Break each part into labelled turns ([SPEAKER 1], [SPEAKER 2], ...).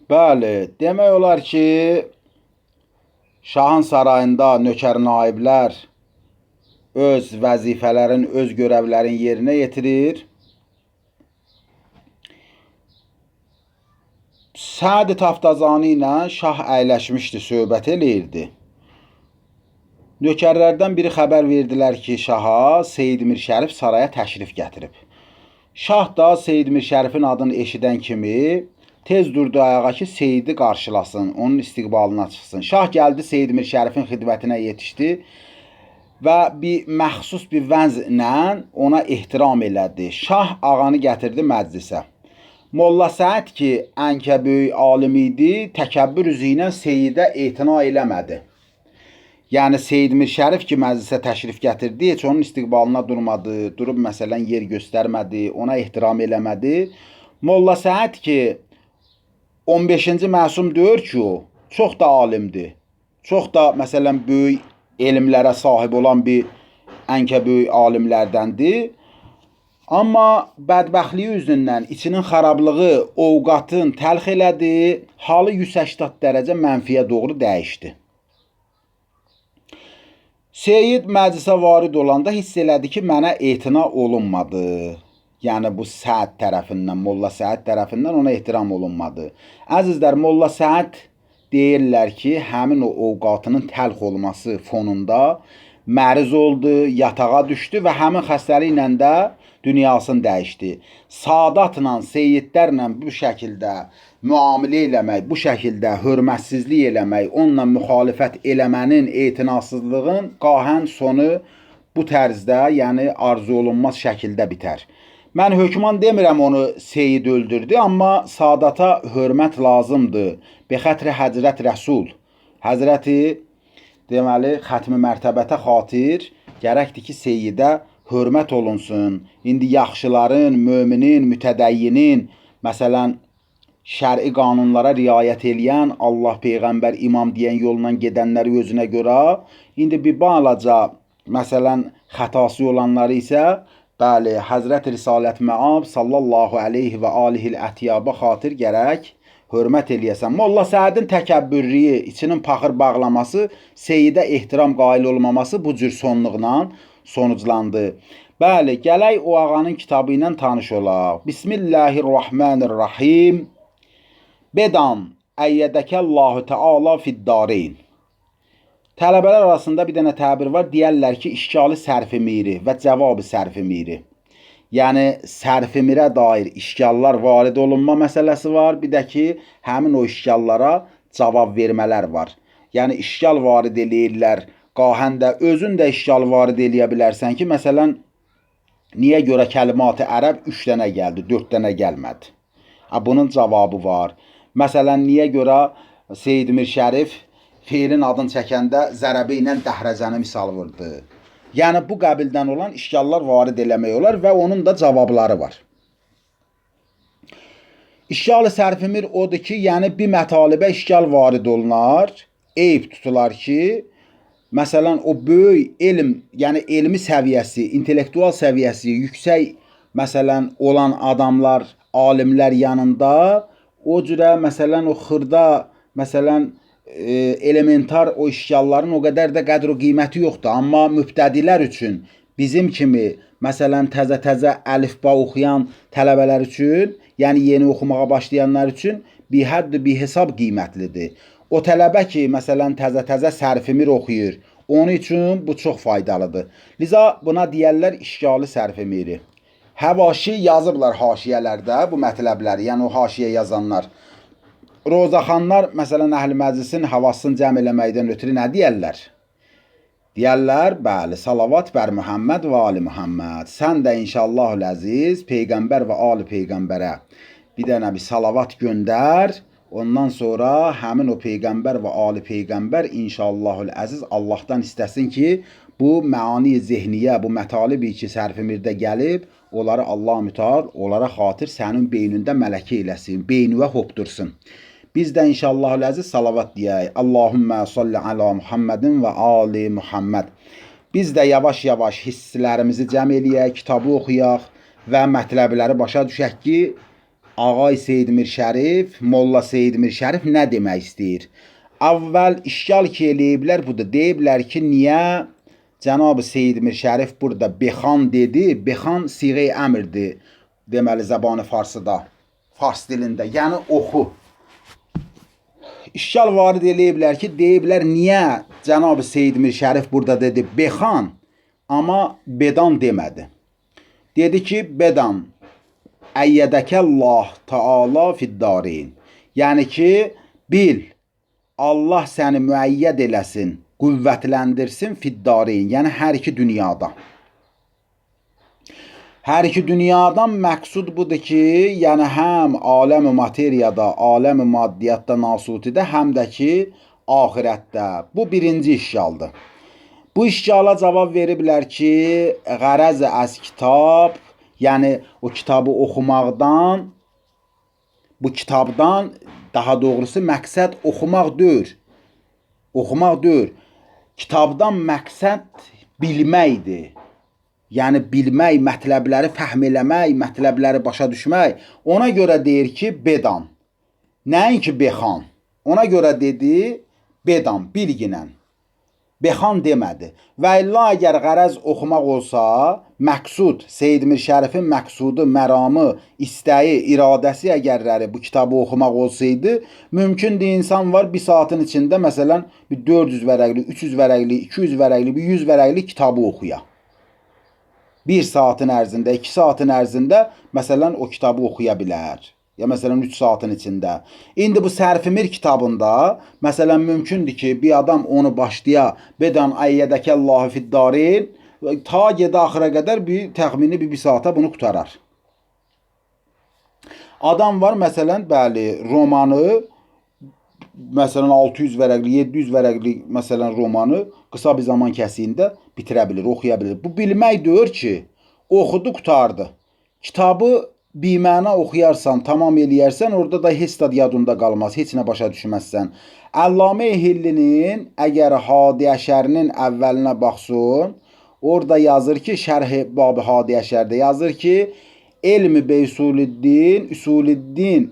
[SPEAKER 1] Bəli, demək olar ki, şahın sarayında nökər naiblər öz vəzifələrin, öz görevlərin yerinə yetirir. Səd Taftazani ilə şah əyləşmişdi, söhbət eləyirdi. Nökərlərdən biri xəbər verdilər ki, şaha Seyid Mir Şərif saraya təşrif gətirib. Şah da Seyid Mir Şərifin adını eşidən kimi tez durdu ayağa ki, Seyidi qarşılasın, onun istiqbalına çıxsın. Şah gəldi, Seyid Mir Şərifin xidmətinə yetişdi və bir məxsus bir vəzlə ona ehtiram elədi. Şah ağanı gətirdi məclisə. Molla Səid ki, ənkə böyük alim idi, təkəbbür üzü ilə Seyidə etina eləmədi. Yəni Seyid Mir Şərif ki, məclisə təşrif gətirdi, heç onun istiqbalına durmadı, durub məsələn yer göstərmədi, ona ehtiram eləmədi. Molla Səid ki, 15-ci məsum deyir ki, o çox da alimdir. Çox da məsələn böyük elmlərə sahib olan bir ənkə böyük alimlərdəndir. Amma bədbəxtliyi üzündən içinin xarablığı ovqatın təlx elədi, halı 180 dərəcə mənfiyə doğru dəyişdi. Seyid məclisə varid olanda hiss elədi ki, mənə etina olunmadı. Yəni bu Səad tərəfindən, Molla Səad tərəfindən ona ehtiram olunmadı. Əzizlər, Molla Səad deyirlər ki, həmin o ovqatının təlx olması fonunda məriz oldu, yatağa düşdü və həmin xəstəliklə də dünyasını dəyişdi. Sadatla, seyidlərlə bu şəkildə müamilə eləmək, bu şəkildə hörmətsizlik eləmək, onunla müxalifət eləmənin, etinasızlığın qahən sonu bu tərzdə, yəni arzu olunmaz şəkildə bitər. Mən hökman demirəm onu Seyid öldürdü, amma Sadata hörmət lazımdır. Bexətri Həzrət Rəsul, Həzrəti deməli xətmi mərtəbətə xatir gərəkdir ki, Seyidə hörmət olunsun. İndi yaxşıların, möminin, mütəməyyinin, məsələn, şər'i qanunlara riayət eləyən, Allah, peyğəmbər, imam deyən yolla gedənləri özünə görə, indi bir balaca, məsələn, xətası olanları isə, bəli, Həzrət Risalət Məab sallallahu əleyhi və alihil ətyaba xatir gərək hörmət eləyəsən. Molla Səadin təkəbbürlüyü, içinin paxır bağlaması, Seyidə ehtiram qail olmaması bu cür sonluqla sonuclandı. Bəli, gələk o ağanın kitabı ilə tanış olaq. Bismillahirrahmanirrahim. Bedan əyyədəkəllahu Teala fid-dareyn. Tələbələr arasında bir dənə təbir var. Deyərlər ki, işkalı sərfi miri və cavabı sərfi miri. Yəni sərfi mirə dair işkallar varid olunma məsələsi var. Bir də ki, həmin o işkallara cavab vermələr var. Yəni işkal varid eləyirlər. Qahən də özün də işkal varid eləyə bilərsən ki, məsələn, niyə görə kəlimat-ı ərəb 3 dənə gəldi, 4 dənə gəlmədi? Ha, bunun cavabı var. Məsələn, niyə görə Seyid Mir Şərif feilin adını çəkəndə zərəbə ilə dəhrəzəni misal vurdu? Yəni bu qəbildən olan işkallar varid eləmək olar və onun da cavabları var. İşkal-ı sərfimir odur ki, yəni bir mətalibə işkal varid olunar, eyb tutular ki, məsələn o böyük elm, yəni elmi səviyyəsi, intellektual səviyyəsi yüksək məsələn olan adamlar, alimlər yanında o cürə məsələn o xırda, məsələn elementar o işgalların o qədər də qədr və qiyməti yoxdur. Amma mübtədilər üçün, bizim kimi məsələn təzə-təzə əlifba oxuyan tələbələr üçün, yəni yeni oxumağa başlayanlar üçün bihədd bihesab qiymətlidir. O tələbə ki, məsələn təzə-təzə sərfimir oxuyur, onun üçün bu çox faydalıdır. Liza buna deyərlər işgalı sərfimiri. Həvaşi yazıblar haşiyələrdə bu mətləbləri, yəni o haşiyə yazanlar. Rozaxanlar məsələn əhl-i məclisin havasını cəm eləməkdən ötürü nə deyərlər? Deyərlər, bəli, salavat bər Muhammed və ali Muhammed. Sən də inşallahül əziz peyğəmbər və ali peyğəmbərə bir dənə bir salavat göndər. Ondan sonra həmin o peyğəmbər və ali peyğəmbər inşallahül əziz Allahdan istəsin ki, bu məani zehniyə, bu mətalibi ki, sərfimirdə gəlib, onları Allah mütəal, onlara xatir sənin beynində mələkə eləsin, beynüvə hopdursun. Biz də inşallahül əziz salavat deyək. Allahümmə salli ala Muhammedin və ali Muhammed. Biz də yavaş-yavaş hisslərimizi cəm eləyək, kitabı oxuyaq və mətləbləri başa düşək ki, Ağay Seyid Mir Şərif, Molla Seyid Mir Şərif nə demək istəyir? Əvvəl işgal ki eləyiblər budur. Deyiblər ki, niyə Cənab-ı Seyid Mir Şərif burada bexan dedi? Bexan siğə əmrdir. Deməli zəbanı farsıda, fars dilində, yəni oxu. İşgal varid eləyiblər ki, deyiblər niyə Cənab-ı Seyid Mir Şərif burada dedi bexan, amma bedan demədi. Dedi ki, bedan əyyədəkəllah Taala fiddarin. Yəni ki, bil, Allah səni müəyyəd eləsin, qüvvətləndirsin fiddarin, yəni hər iki dünyada. Hər iki dünyadan məqsud budur ki, yəni həm aləm-i materiyada, aləm-i maddiyyatda, nasutidə, həm də ki, axirətdə. Bu birinci işgaldır. Bu işgala cavab veriblər ki, qərəz əz kitab, yəni o kitabı oxumaqdan, bu kitabdan daha doğrusu məqsəd oxumaq deyil. Oxumaq deyil. Kitabdan məqsəd bilməkdir. Yəni bilmək, mətləbləri fəhm eləmək, mətləbləri başa düşmək. Ona görə deyir ki, bedan. Nəinki bexan. Ona görə dedi bedan, bilginən. Bexan demədi. Və illa əgər qərəz oxumaq olsa, məqsud, Seyid Mir Şərifin məqsudu, məramı, istəyi, iradəsi əgərləri bu kitabı oxumaq olsaydı, mümkündür insan var bir saatın içində məsələn bir 400 vərəqli, 300 vərəqli, 200 vərəqli, bir 100 vərəqli kitabı oxuya. Bir saatın ərzində, 2 saatın ərzində məsələn o kitabı oxuya bilər. Ya məsələn 3 saatın içində. İndi bu Sərfimir kitabında məsələn mümkündür ki, bir adam onu başlaya bedan əyyədəkəllahu fiddarin ta gedə axıra qədər bir təxmini bir saata bunu qutarar. Adam var məsələn, bəli, romanı məsələn 600 vərəqli, 700 vərəqli məsələn romanı qısa bir zaman kəsiyində bitirə bilir, oxuya bilir. Bu bilmək deyir ki, oxudu, qurtardı. Kitabı biməna oxuyarsan, tamam eləyərsən, orada da heç də yadında qalmaz, heç nə başa düşməzsən. Əllamə Hillinin əgər Hadi Əşərinin əvvəlinə baxsın, orada yazır ki, şərh-i Bab-ı Hadi Əşərdə yazır ki, elmi be usulüddin, usulüddin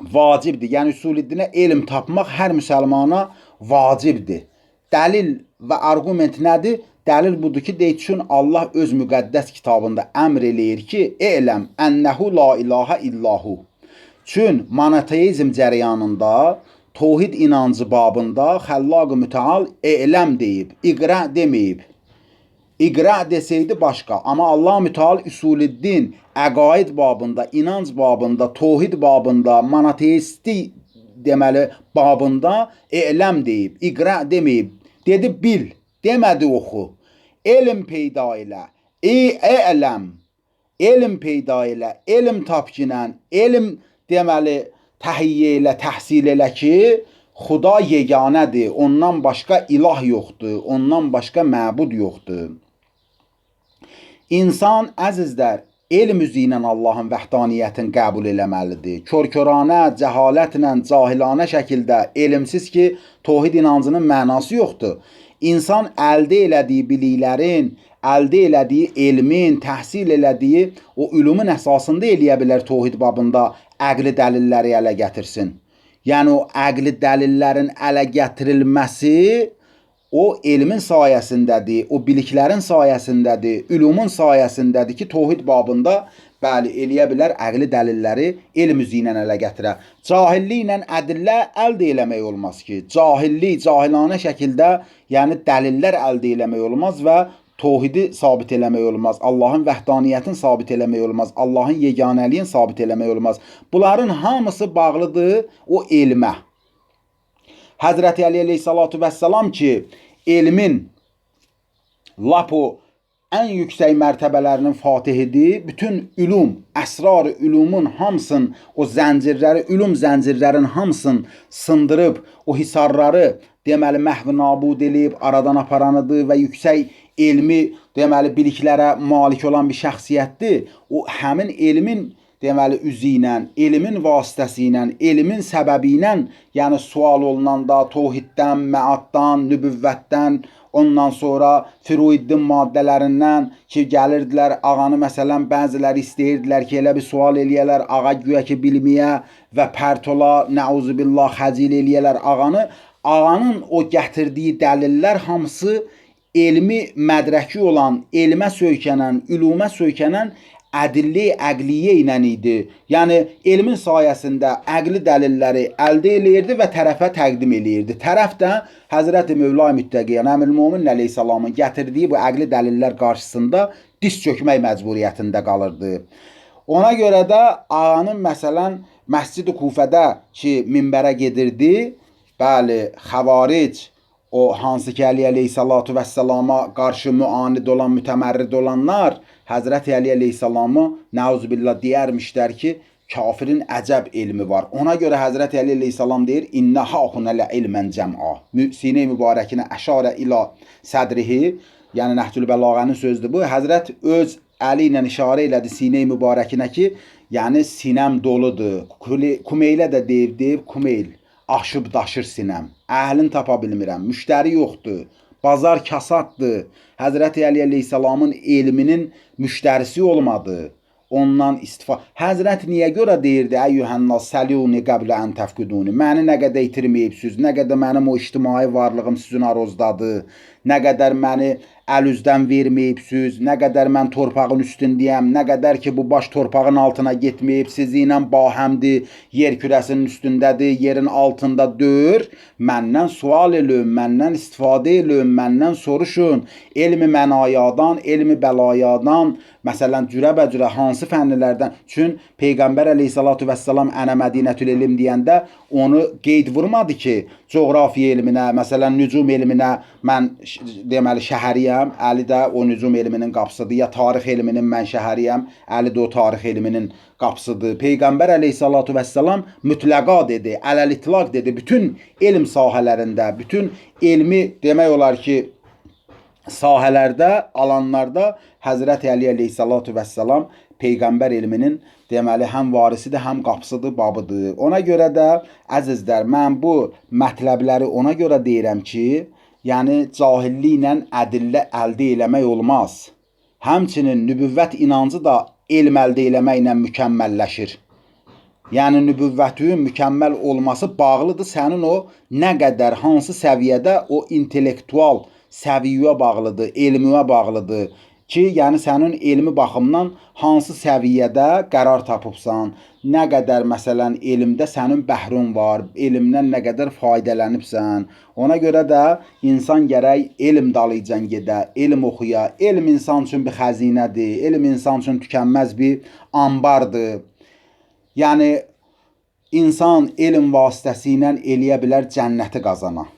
[SPEAKER 1] vacibdir. Yəni usulüddinə elm tapmaq hər müsəlmana vacibdir. Dəlil və arqument nədir? Dəlil budur ki, deyir üçün Allah öz müqəddəs kitabında əmr eləyir ki, eləm ənəhu la ilahə illahu. Çün monoteizm cərəyanında tohid inancı babında Xəllaq-ı Mütəal eləm deyib, iqra deməyib. İqra deseydi başqa, amma Allah Mütəal üsulüddin, əqaid babında, inanc babında, tohid babında, monoteisti deməli babında eləm deyib, iqra deməyib. Dedi bil, demədi oxu. Elm peyda elə. Eləm. Elm peyda elə, elm tapginən, elm deməli təhiyyə elə, təhsil elə ki, Xuda yeganədir, ondan başqa ilah yoxdur, ondan başqa məbud yoxdur. İnsan əzizlər, elm üzü ilə Allahın vəhdaniyyətini qəbul eləməlidir. Kör-köranə, cəhalətlə, cahilanə şəkildə elmsiz ki, tohid inancının mənası yoxdur. İnsan əldə elədiyi biliklərin, əldə elədiyi elmin, təhsil elədiyi o ülümün əsasında eləyə bilər tohid babında əqli dəlilləri ələ gətirsin. Yəni o əqli dəlillərin ələ gətirilməsi o elmin sayəsindədir, o biliklərin sayəsindədir, ülümün sayəsindədir ki, tohid babında bəli eləyə bilər əqli dəlilləri elm üzü ilə ələ gətirə. Cahilliklə ədillə əldə eləmək olmaz ki, cahillik, cahilanə şəkildə yəni dəlillər əldə eləmək olmaz və tohidi sabit eləmək olmaz. Allahın vəhdaniyyətini sabit eləmək olmaz. Allahın yeganəliyini sabit eləmək olmaz. Bunların hamısı bağlıdır o elmə. Həzrəti Əli əleyhissalatu vəssalam ki, elmin lap o ən yüksək mərtəbələrinin fatihidir. Bütün ülum, əsrar ulumun hamısını, o zəncirləri, ülum zəncirlərin hamısını sındırıb, o hisarları deməli məhv nabud eləyib, aradan aparanıdır və yüksək elmi, deməli biliklərə malik olan bir şəxsiyyətdir. O həmin elmin deməli üzü ilə, elmin vasitəsi ilə, elmin səbəbi ilə, yəni sual olunanda tohiddən, məaddan, nübüvvətdən, ondan sonra Firuiddin maddələrindən ki, gəlirdilər ağanı, məsələn, bəziləri istəyirdilər ki, elə bir sual eləyələr, ağa güya ki bilməyə və pərt ola, nəuzubillah, xəcil eləyələr ağanı. Ağanın o gətirdiyi dəlillər hamısı elmi mədrəki olan, elmə söykənən, ülumə söykənən ədilli əqliyyə ilə idi. Yəni elmin sayəsində əqli dəlilləri əldə eləyirdi və tərəfə təqdim eləyirdi. Tərəf də Həzrəti Mövla Müttəqi, yəni Əmirül Möminin əleyhissalamın gətirdiyi bu əqli dəlillər qarşısında diz çökmək məcburiyyətində qalırdı. Ona görə də ağanın məsələn Məscid-i Kufədə ki minbərə gedirdi, bəli, xəvaric, o hansı ki Əli əleyhissalatu vəssalama qarşı müanid olan, mütəmərrid olanlar Həzrəti Əli əleyhissalamı nəuzubillah deyərmişlər ki, kafirin əcəb elmi var. Ona görə Həzrəti Əli əleyhissalam deyir: "İnnə haxuna lə ilmən cəm'a." Sinə mübarəkinə əşarə ilə sədrihi, yəni Nəhcül Bəlağənin sözdür bu. Həzrət öz əli ilə işarə elədi sinə mübarəkinə ki, yəni sinəm doludur. Kumeylə də deyib, Kumeyl aşıb daşır sinəm. Əhlini tapa bilmirəm. Müştəri yoxdur. Bazar kasaddır. Həzrəti Əli əleyhissalamın elminin müştərisi olmadı. Ondan istifa. Həzrət niyə görə deyirdi: "Əyyuhənnas səluni qəblə ən təfqiduni." Məni nə qədər itirməyibsiniz, nə qədər mənim o ictimai varlığım sizin arozdadır, nə qədər məni əl üzdən verməyibsiniz, nə qədər mən torpağın üstündəyəm, nə qədər ki bu baş torpağın altına getməyib, sizinlə bahəmdir, yer kürəsinin üstündədir, yerin altında deyir. Məndən sual eləyin, məndən istifadə eləyin, məndən soruşun. Elmi mənayadan, elmi bəlayadan, məsələn cürəbəcürə hansı fənnilərdən? Çün Peyğəmbər əleyhissalatu vəssalam ənə mədinətül elm deyəndə onu qeyd vurmadı ki, coğrafiya elminə, məsələn nücum elminə mən deməli şəhəriyəm, Əli də o nücum elminin qapısıdır, ya tarix elminin mən şəhəriyəm, Əli də o tarix elminin qapısıdır. Peyğəmbər əleyhissalatu vəssalam mütləqa dedi, ələl-itlaq dedi, bütün elm sahələrində, bütün elmi demək olar ki, sahələrdə, alanlarda Həzrəti Əli əleyhissalatu vəssalam Peyğəmbər elminin deməli həm varisidir, həm qapısıdır, babıdır. Ona görə də əzizlər, mən bu mətləbləri ona görə deyirəm ki, yəni cahilliklə ədillə əldə eləmək olmaz. Həmçinin nübüvvət inancı da elm əldə eləməklə mükəmməlləşir. Yəni nübüvvətin mükəmməl olması bağlıdır sənin o nə qədər, hansı səviyyədə o intellektual səviyyəyə bağlıdır, elminə bağlıdır ki, yəni sənin elmi baxımdan hansı səviyyədə qərar tapıbsan, nə qədər məsələn elmdə sənin bəhrun var, elmdən nə qədər faydalənibsən. Ona görə də insan gərək elm dalıcan gedə, elm oxuya. Elm insan üçün bir xəzinədir, elm insan üçün tükənməz bir ambardır. Yəni insan elm vasitəsilə eləyə bilər cənnəti qazana.